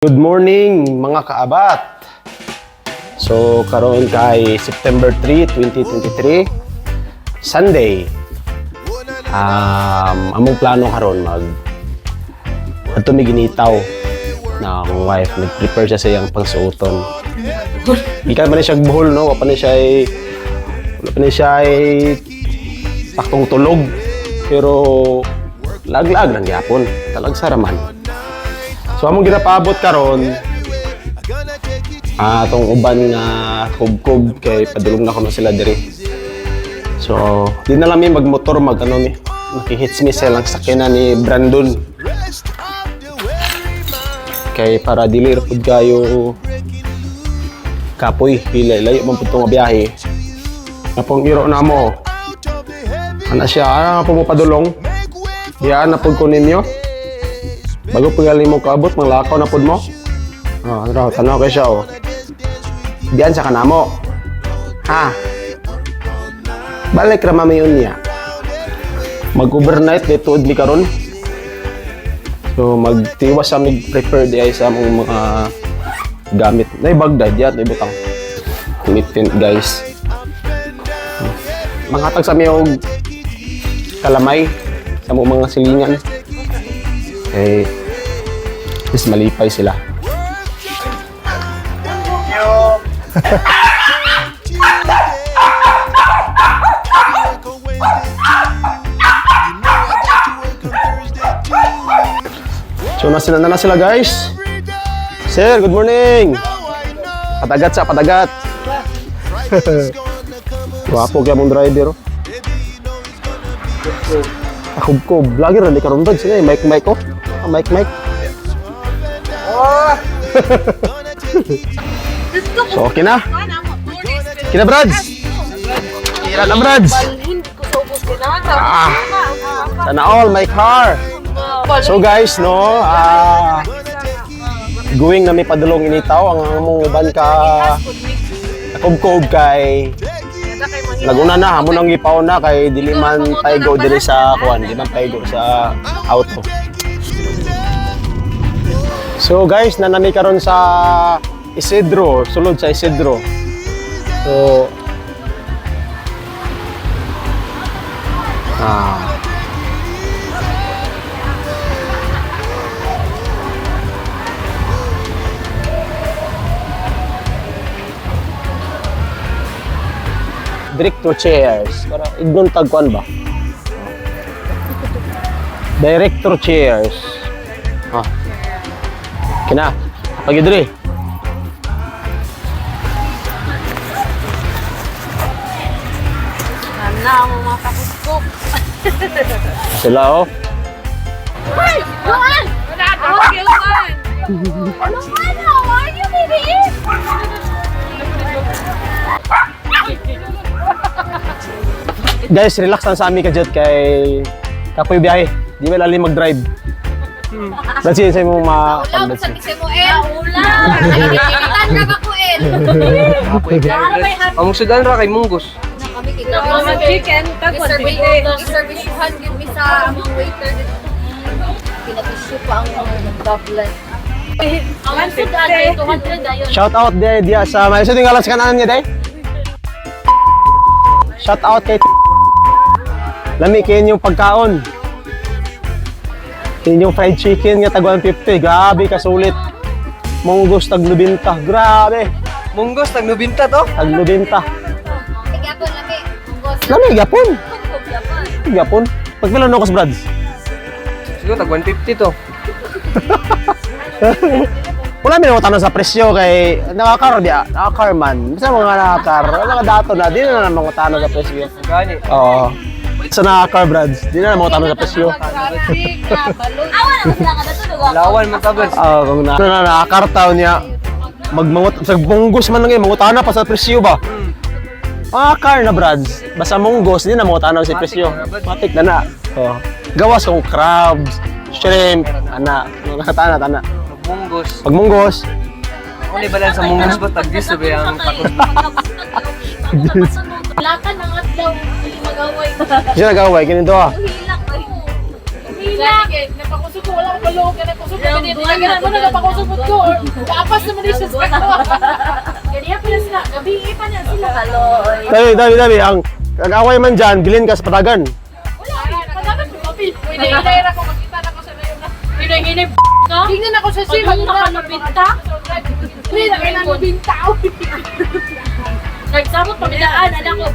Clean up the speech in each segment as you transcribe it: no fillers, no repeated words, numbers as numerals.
Good morning, mga kaabat. So karon kay September 3, 2023, Sunday. Among plano karon, mag adto mi Ginitaw na akong wife nag-prepare siya sa iyang pangsuoton. Gikan pa ni siya Bohol, no, wala pa ni siya ay saktong tulog. Pero lag-lag lang gyapon. Talag sa raman. So among ginapaabot karon atong uban nga kubkob kay padulong na kuno sila diri. So di na lang mi magmotor, mag ano mi. Makihits mi sa ilang sakyanan ni Brandon. Kay para dili ra pud kayo kapoy, pila layo man pud to nga biyahe. Apong iro na mo. Ana siya, ana po mo padulong. Diyan na pud ko ninyo. Bago pa galing mo kaabot, manglakaw na pud mo. Oh, ano raw, tanaw kay siya oh. Diyan sa kanamo. Ha? Balik ra mami yun niya. Mag-overnight dito mi karon. So magtiwas sa mig prepare di ay sa among mga gamit. Nay bag dai diyan, nay butang. Meat tent, guys. Manghatag sa mi og kalamay sa among mga silingan. Eh, is malipay sila. So nasa na sila, guys. Sir, good morning. Padagat sa padagat. Gwapo kaya mong driver, oh. Akub-kob. Lagi rin, di karon sila eh. Mic, mic, oh. Ah, mic, mic. So, okay na. Kina, Brads. Kira na, Brads. Ah, sana all my car. So guys, no, going na may padulong Initaw ang among uban ka kubkob kay Laguna na hamo nang gipauna kay dili man paigo diri sa kuan, di man paigo sa auto. So guys, nanami karon sa Isidro, sulod sa Isidro. So Director chairs. Para ignon tagkuan ba? Director chairs. Ah. Kina. Pagi diri. Ana, ang mga kakuskok. Sila oh. Ay! Luan! Wala! Luan! Luan, how are you, baby? Guys, relax lang sa amin ka kay kapoy biyahe. Di ba lalim mag-drive? That's it, sa mo ma Ulam sa mo, El. Ulam! Nakikita na ba ko, El? Ang sudan ra kay munggos. Chicken, Iservisyohan yun mi sa among waiter dito. Pinatisyo pa ang mga nag-double. Ang sudan ay 200 ayon. Shout out dia dia sa may sa tingala sa kanan niya day. Shout out kay Lami kay inyong pagkaon. Inyong fried chicken nga tag 150. Grabe kasulit. Munggos tag 90. Grabe. Munggos tag 90 to. Tag 90. Gyapon lami. Munggos. Lami gyapon. Gyapon. Gyapon. Pag pila no kas, Brads? Siguro tag 150 to. Wala mi nangutana sa presyo kay nakakar dia, nakakar man. Bisa mga nakakar, mga dato na di na mangutana sa presyo. Gani. Oo. Sa nakakar, Brads, di na mangutana sa presyo. Awa na sila ka dato. Lawan man ta, Brads. Oo, kung na, na nakakartaw niya, magmangut sa munggos man lang eh, mangutana pa sa presyo ba? Mga car na, Brads, basta munggos, di na mangutana sa presyo. Matik na na. Oo. Gawas kung crabs, shrimp, ana, mga tana tana. Munggos. Pag munggos, Ako ni balan sa munggos ba tag 10 ba ang takot. Lakan ang adlaw, dili magaway. Siya nag-away, ganito ah. Hilak ko. Gani. Napakusog ko, wala ko balog. Napakusog ko, Round ganyan. one Ganyan na, mo na, napakusog ko. Kaapas naman din siya sa Ganyan pa na sila. Gabi pa na sila. Kaloy. Dali, dali, dali. Ang kag-away man dyan, bilin ka sa patagan. Wala, padagan ko kapil. Uy, nahinay ra ko, makita na ko sa layo na. Hinay-hinay ka? Tingnan ako sa sim. Pag nakanubinta? Uy, nakanubinta. Nagsabot pamidaan, anak ko.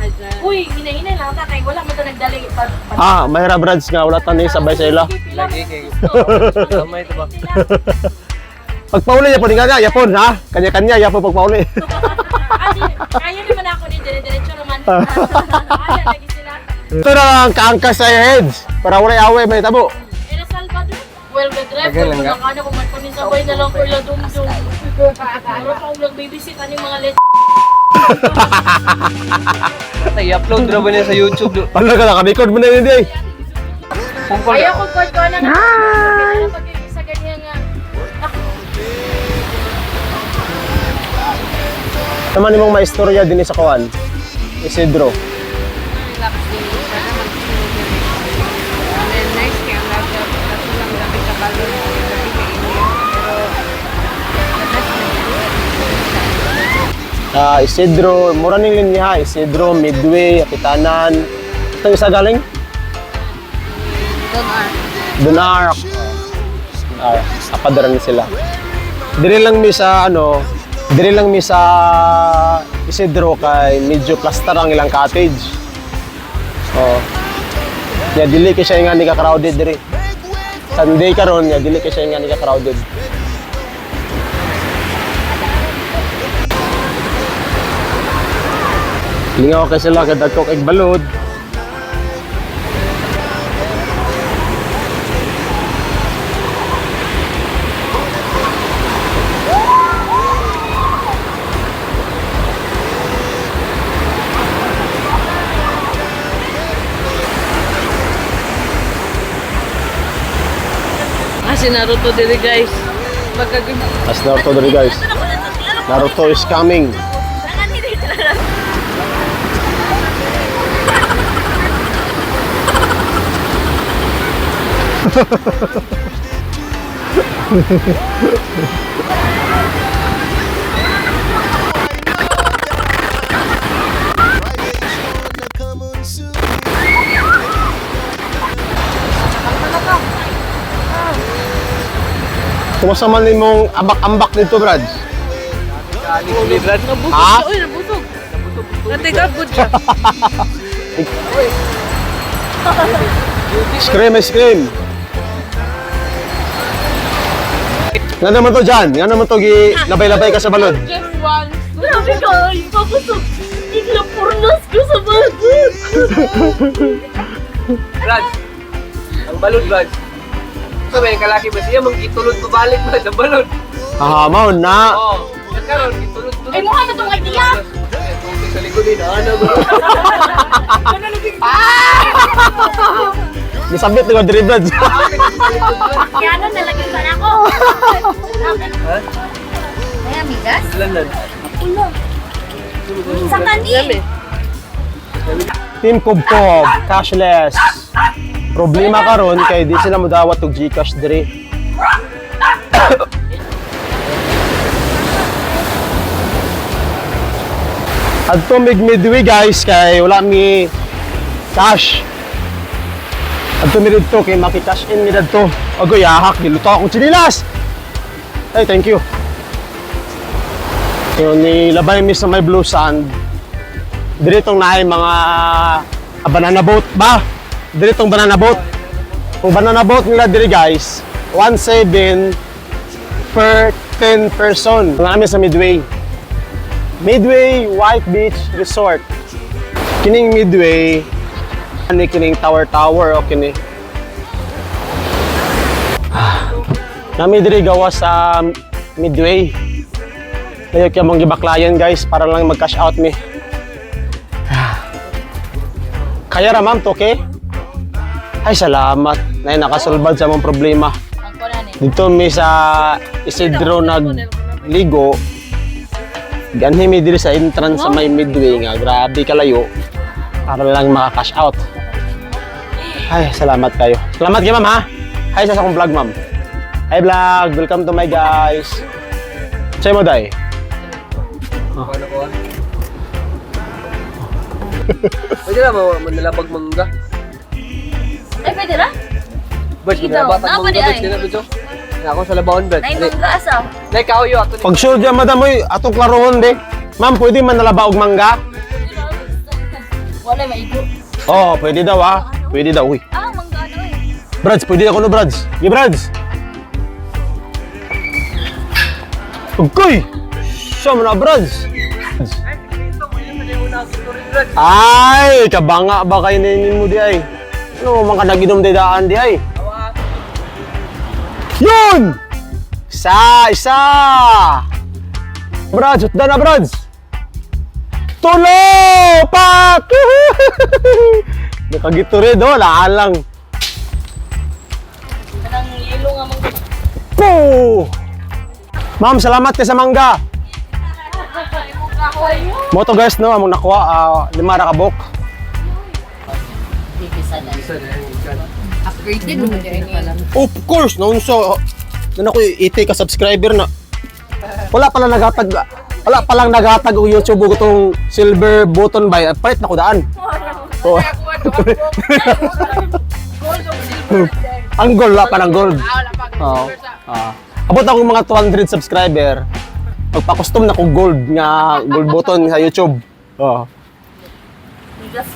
Uy, hinay-hinay lang ta kay wala man ta nagdali pa. Ah, mahirap Brads nga wala tan sabay sa ila. Lagi kay Kamay ito ba? Pagpauli yapon nga nga, yapon ha. Kanya-kanya yapon pagpauli. Kaya naman ako ni dire-diretso naman. Kaya lagi sila. Ito na ang kaangkas sa heads para walay away may tabo. Era Salvador. Well, the drive Tagal lang ko nga. na kana kung man kunin sabay na lang ko ila dumdum. Pero pa akong nag-babysit ani mga let. Patay, i-upload ra ba niya sa YouTube? Do? Ano ka na, record mo na yun eh. Pungkol. Ayaw ko ko na. Hi. Pag sa ganyan nga. Naman imong maistorya din sa kuan. Isidro. Nice kaya ang dagat. Kaso lang dami ka balon, dami ka init. Pero the best na yan. Ah, Isidro, mura ning linya ha, Isidro, Midway, Apitanan. Ito isa galing? Donar. Dunark. Ah, apadaran sila. Dire lang mi sa ano, dire lang mi sa Isidro kay medyo plaster ang ilang cottage. Oh. Ya dili kay siya nga ni ka crowded dire. Sunday karon ya dili kay siya nga ni ka crowded. Lingaw kay sila kay dagko kay balod. Ah, si Naruto dili guys. Magagod. As Naruto diri guys. Naruto is coming. Kumusta man nimong ambak-ambak dito, Brad? Ni Brad. Ha? Uy, nabusog. Natigabod siya. Scream, scream. Nga naman to dyan? Nga naman to gi labay-labay ka sa balod? Just once. Grabe ka, pakusog. Iglapurnas ko sa bagot. Brad. Ang balod, Brad. So, may kalaki ba siya? Manggitulod pabalik, Brad. Ang balod. Hahamaw na. Oo. Nagkaroon, gitulod-tulod. Ay, mukha na tong idea. Tubig sa likod eh. Ano ba? Nisabit ni diri, Brad. Kaya ano, nalagyan pa na ako. Ha? Ay, amigas? Landan. Sa kanin. Team Kubkob, cashless. Problema karon kay di sila modawat og GCash diri. Adto mig midway guys kay wala mi cash. Adto mi didto kay maki-cash in mi dadto. Agoy ahak giluto akong tsinilas. Ay, thank you. So, nilabay mi sa may blue sand. Dire tong naay mga banana boat ba? Dire tong banana boat. Kung banana boat nila dire guys, 1.7 per 10 person. Namin sa Midway. Midway White Beach Resort. Kining Midway, ani kining Tower Tower o kini. Nami dire gawa sa Midway. Layo kaya mong gibaklayan guys para lang mag-cash out mi. Kaya ra ma'am, to okay? Ay, salamat. Nay, nakasolbad sa mong problema. Dito mi sa Isidro nagligo. Ganhi mi diri sa entrance sa may Midway nga. Grabe kalayo. Para lang maka-cash out. Ay, salamat kayo. Salamat kayo, ma'am, ha? Hi sa akong vlog, ma'am. Hi vlog, welcome to my guys. Say mo day. Paano ko ah? Pwede na mo manalabag mangga. Ay, pwede na? Bads, Sige daw. manalabatag Napa mangga di bads ay? kana bads. Oh. Na ako sa labaon bads. Nay, mangga asa. Nay kahoy ato ni. Pag sure dyan, madam, oy, atong klarohon de. Ma'am, pwede man nalaba og mangga? Wala maigo. Oo, oh, pwede daw ah. Pwede daw, uy. Ah, mangga ano eh. Brads, pwede ako no, Brads. Gi, Brads. Ugoy! Siya mo na, Brads. Ay, kabanga ba kayo ninin mo di ay? Ano man ka naginom di daan di ay? Yun! Isa, isa! Brads, utda na, Brads! Tulo! Pak! Nakagito rin, oh, laalang. Kanang yelo nga mangga. Po! Ma'am, salamat kay sa mangga. Moto guys, no, among nakuha, 5 ra ka buok. Upgraded mo din pala. Of course, noon so, na ako 80 ka subscriber na. Wala pa lang naghatag og YouTube og itong silver button by palit na ko daan. Oh. Ang gold, wala pa ng gold. Oo. Ah. Abot ako mga 200 subscriber. Magpa-custom na ko gold nga gold button sa YouTube. Oo. Bigas.